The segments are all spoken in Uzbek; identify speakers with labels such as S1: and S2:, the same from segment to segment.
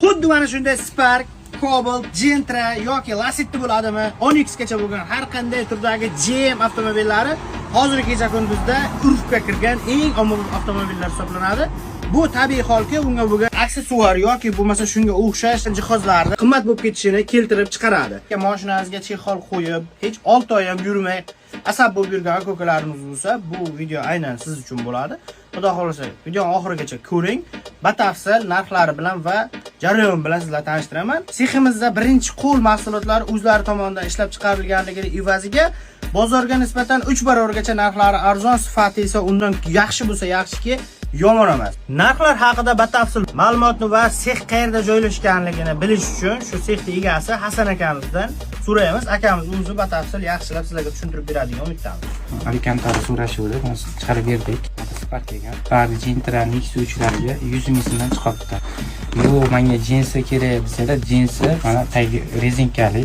S1: Xuddi mana shunday Spark, Cobalt, Gentra yoki Lacetti bo'ladimi, Onix gacha bo'lgan har qanday turdagi GM avtomobillari hozirgi kecha kunduzda urfga kirgan eng ommabop avtomobillar hisoblanadi. Bu tabiiy holki unga bo'lgan aksessuar yoki bo'lmasa shunga o'xshash jihozlarni qimmat bo'lib ketishini keltirib chiqaradi. Mashinangizga чехол qo'yib, hech 6 oy ham yurmay asab bo'lib yurgan aka-ukalarimiz bo'lsa, bu video aynan siz uchun bo'ladi. Xudo xohlasa, videoni oxirigacha ko'ring. Batafsil narxlari bilan va jarayon bilan sizlarni tanishtiraman. Seximizda birinchi qo'l mahsulotlari o'zlari tomonidan ishlab chiqarilganligini evaziga bozorga nisbatan 3 barobargacha narxlari arzon, sifati esa undan yaxshi bo'lsa yaxshiki, yomon emas. Narxlar haqida batafsil ma'lumotni va sex qayerda joylashganligini bilish uchun shu sexning egasi Hasan akamizdan so'raymiz. Akamiz o'zi batafsil yaxshilab sizlarga tushuntirib beradigan umiddamiz.
S2: Alkantara so'rashuvdi, buni chiqarib berdik. Spark ekan. Spark, Gentra, Nexia 3larga 100 ming so'mdan chiqyapti. Yo'q, menga jinsi kerak desalar, jinsi mana tagi rezinkali.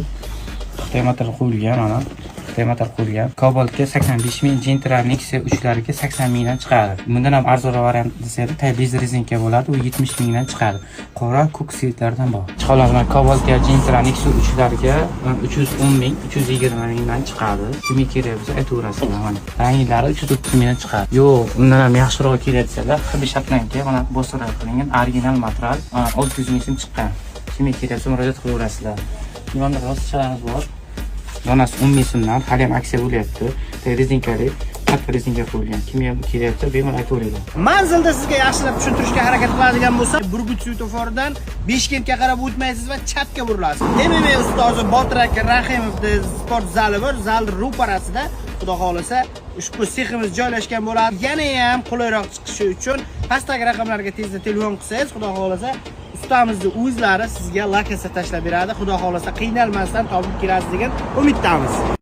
S2: Xitoy motor qo'yilgan mana. Xitoy motor qo'yilgan. Cobaltga 85 ming, Gentra, Nexia 3larga 80 mingdan chiqadi. Bundan ham arzonroq variant desalar, tagi без rezinka bo'ladi, u 70 mingdan chiqadi. Qora, ko'k цвет lardan bor. Chiqoladi mana Cobaltga, Gentra, Nexia 3larga 310 ming, 320 mingdan chiqadi. Kimga kerak bo'lsa aytaverasizlar mana. Ranglari 330 mingdan chiqadi. Yo'q, undan ham yaxshiroq kerak desalar, Xb шотландка mana bosira qilingan original material, mana 600 ming so'm chiqqan. Kimga kerak bo'lsa murojaat qilaverasizlar. Mana rostchalarimiz bor. Donasi 10 ming so'mdan, hali ham aksiya bo'lyapti. Rezinkali, katta rezinka qo'yilgan. Kimga kerak bo'lsa bemalol aytaveringlar.
S1: Manzilda sizga yaxshilab tushuntirishga harakat qiladigan bo'lsam, Burgut svetoforidan Beshkentga qarab o'tmaysiz va chapga burilasiz. MMA ustozi Botir aka Rahimovni sport zali bor, zal ro'parasida Xudo xohlasa ushbu seximiz joylashgan bo'ladi. Yana ham qulayroq chiqishi uchun pastdagi raqamlarga tezda telefon qilsangiz, Xudo xohlasa ustamizni o'zlari sizga lokatsiya tashlab beradi. Xudo xohlasa qiynalmasdan topib kelasiz degan umiddamiz.